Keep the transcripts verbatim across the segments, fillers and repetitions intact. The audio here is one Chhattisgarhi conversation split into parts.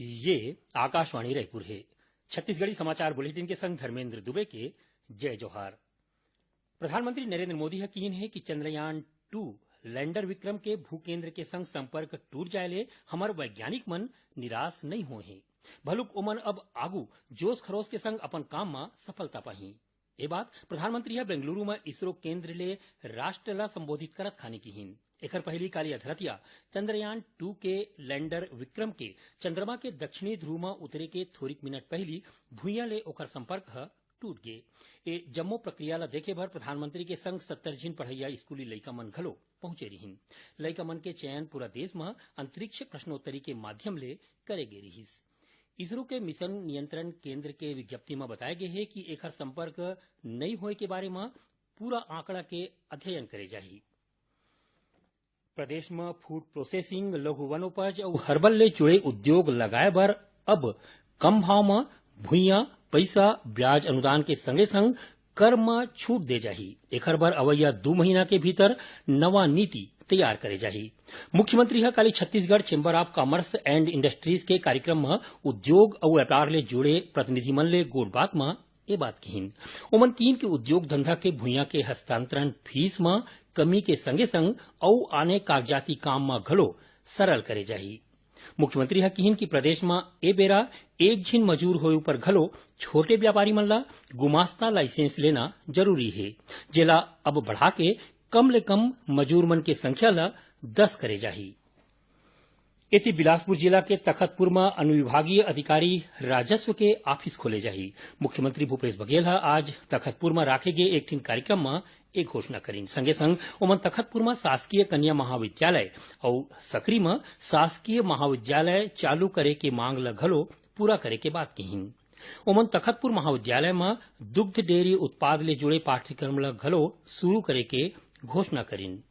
ये आकाशवाणी रायपुर हे। छत्तीसगढ़ी समाचार बुलेटिन के संग धर्मेंद्र दुबे के जय जोहार। प्रधानमंत्री नरेंद्र मोदी ह किहिन हे कि चंद्रयान टू लैंडर विक्रम के भूकेंद्र के संग संपर्क टूट जाय ले हमर वैज्ञानिक मन निराश नइ होए हे, भलुक ओमन अब आगू जोश खरोश के संग अपन काम म सफलता पाही। ए बात प्रधानमंत्री ह बेंगलुरु म इसरो केंद्र ले राष्ट्र ल संबोधित करत खानी किहिन। एखर पहिली काली अधरतिया चंद्रयान टू के लैंडर विक्रम के चंद्रमा के दक्षिणी ध्रुव म उतरे के थोरिक मिनट पहिली भुइयां ले ओखर संपर्क ह टूट गे। ए जम्मो प्रक्रिया ल देखे बर प्रधानमंत्री के संग सत्तर झिन पढ़इया स्कूली लइका मन घलो पहुंचे रिहिन। लइका मन के चयन पूरा देश म अंतरिक्ष प्रश्नोत्तरी के माध्यम ले करे गे रिहिस। इसरो के मिशन नियंत्रण केंद्र के विज्ञप्ति म बताय गे हे कि एखर संपर्क नइ होए के बारे म पूरा आंकड़ा के अध्ययन करे जाही। प्रदेश म फूड प्रोसेसिंग, लघु वनोपज अउ हर्बल ले जुड़े उद्योग लगाए बर अब कम भाव म भुइयां, पइसा, ब्याज अनुदान के संगे संग कर म छूट दे जाही। एखर बर अवइया दू महीना के भीतर नवा नीति तैयार करे जाही। मुख्यमंत्री ह काली Chhattisgarh chamber of commerce and industries के कार्यक्रम म उद्योग अउ व्यापार ले जुड़े प्रतिनिधि मन ले गोठ बात म ए बात किहिन। ओमन किहिन कि उद्योग धंधा के भुइयां के हस्तांतरण फीस म कमी के संगे संग अउ आने कागजाती काम म घलो सरल करे जाही। मुख्यमंत्री ह किहिन कि प्रदेश म ए बेरा एक झिन मजूर होए ऊपर घलो छोटे व्यापारी मन ला गुमास्ता लाइसेंस लेना जरूरी हे, जेला अब बढ़ा के कम ले कम मजूर मन के संख्या ला दस करे जाही। एती बिलासपुर जिला के तखतपुर म अनुविभागीय अधिकारी राजस्व के ऑफिस खोले जाही। मुख्यमंत्री भूपेश बघेल ह आज तखतपुर म राखे गे एक ठिन कार्यक्रम म ए घोषणा करिन। संगे संग ओमन तखतपुर म शासकीय कन्या महाविद्यालय अउ सकरी म शासकीय महाविद्यालय चालू करे के मांग ल घलो पूरा करे के बात किहिन। ओमन तखतपुर महाविद्यालय म दुग्ध डेयरी उत्पाद ले जुड़े पाठ्यक्रम ल घलो शुरू करे के घोषणा करिन।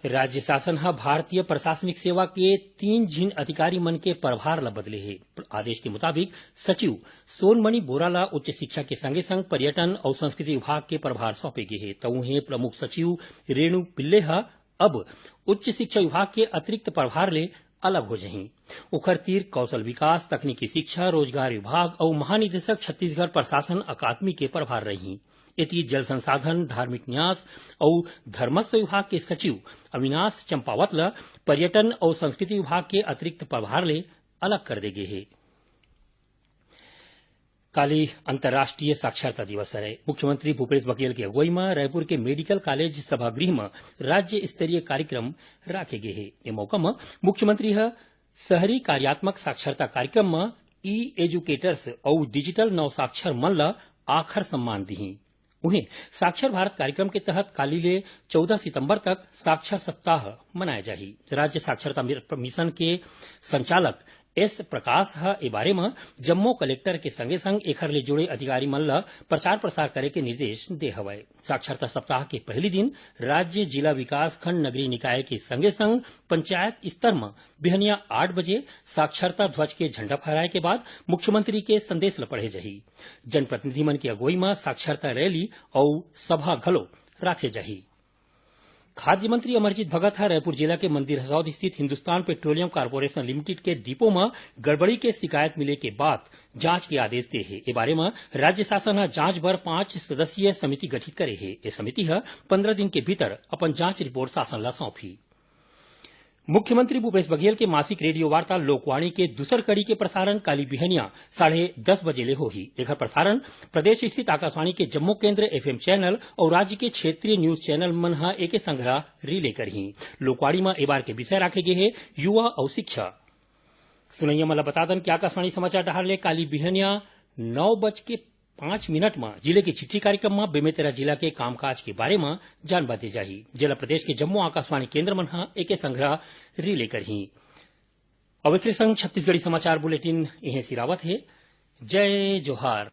राज्य शासन ह भारतीय प्रशासनिक सेवा के तीन झिन अधिकारी मन के प्रभार ल बदले हे। आदेश के मुताबिक सचिव सोनमणि बोरा ल उच्च शिक्षा के संगे संग पर्यटन अउ संस्कृति विभाग के प्रभार सौंपे गे हे, त उहें प्रमुख सचिव रेणु पिल्ले ह अब उच्च शिक्षा विभाग के अतिरिक्त प्रभार ले अलग हो जहीं। ओखर तीर कौशल विकास, तकनीकी शिक्षा, रोजगार विभाग अउ महानिदेशक छत्तीसगढ़ प्रशासन अकादमी के प्रभार रही। एती जल संसाधन, धार्मिक न्यास अउ धर्मस्व विभाग के सचिव अविनाश चंपावत ल पर्यटन अउ संस्कृति विभाग के अतिरिक्त प्रभार ले अलग कर दे गे हे। काली अंतर्राष्ट्रीय साक्षरता दिवस हरय। मुख्यमंत्री भूपेश बघेल के अगुवई म रायपुर के मेडिकल कॉलेज सभागृह म राज्य स्तरीय कार्यक्रम राखे गे हे। ए मौका म मुख्यमंत्री ह शहरी कार्यात्मक साक्षरता कार्यक्रम म ई एजुकेटर्स अउ डिजिटल नवसाक्षर मन ल आखर सम्मान दिही। उहें, साक्षर भारत कार्यक्रम के तहत काली ले चौदह सितंबर तक साक्षर सप्ताह मनाए जाही। राज्य साक्षरता मिर-, मिशन के संचालक एस प्रकाश ह ए बारे म जम्मो कलेक्टर के संगे संग एखर ले जुड़े अधिकारी मन ल प्रचार प्रसार करे के निर्देश दे हवय। साक्षरता सप्ताह के पहिली दिन राज्य, जिला विकास खंड, नगरीय निकाय के संगे संग पंचायत स्तर म बिहनिया आठ बजे साक्षरता ध्वज के झंडा फहराए के बाद मुख्यमंत्री के संदेश ल पढ़े जाही। जनप्रतिनिधि मन के अगुवई म साक्षरता रैली अउ सभा घलो राखे जाही। खाद्य मंत्री अमरजीत भगत ह रायपुर जिला के मंदिर हसौद स्थित हिंदुस्तान पेट्रोलियम कॉरपोरेशन लिमिटेड के डिपो म गड़बड़ी के शिकायत मिले के बाद जांच के आदेश दे हे। ए बारे म राज्य शासन ह जांच बर पांच सदस्यीय समिति गठित करे हे। ए समिति ह पंद्रह दिन के भीतर अपन जांच रिपोर्ट शासन ल सौंपही। मुख्यमंत्री भूपेश बघेल के मासिक रेडियो वार्ता लोकवाणी के दूसर कड़ी के प्रसारण काली बिहनिया साढ़े दस बजे ले होही। एखर प्रसारण प्रदेश स्थित आकाशवाणी के जम्मो केंद्र, एफएम चैनल अउ राज्य के क्षेत्रीय न्यूज चैनल मन ह एके संघरा रिले करही। लोकवाणी म ए बार के विषय राखे गे हे युवा अउ शिक्षा। सुनइया मन ल बता दन कि आकाशवाणी समाचार डहार ले काली बिहनिया नौ बज के पांच मिनट म जिले के चिट्ठी कार्यक्रम म बेमेतरा जिला के कामकाज के बारे म जानबा दे जाही, जेला प्रदेश के जम्मो आकाशवाणी केंद्र मन ह एके संघरा रिले करही। अब एकरे संग छत्तीसगढ़ी समाचार बुलेटिन इहें सिरावत हे। जय जोहार।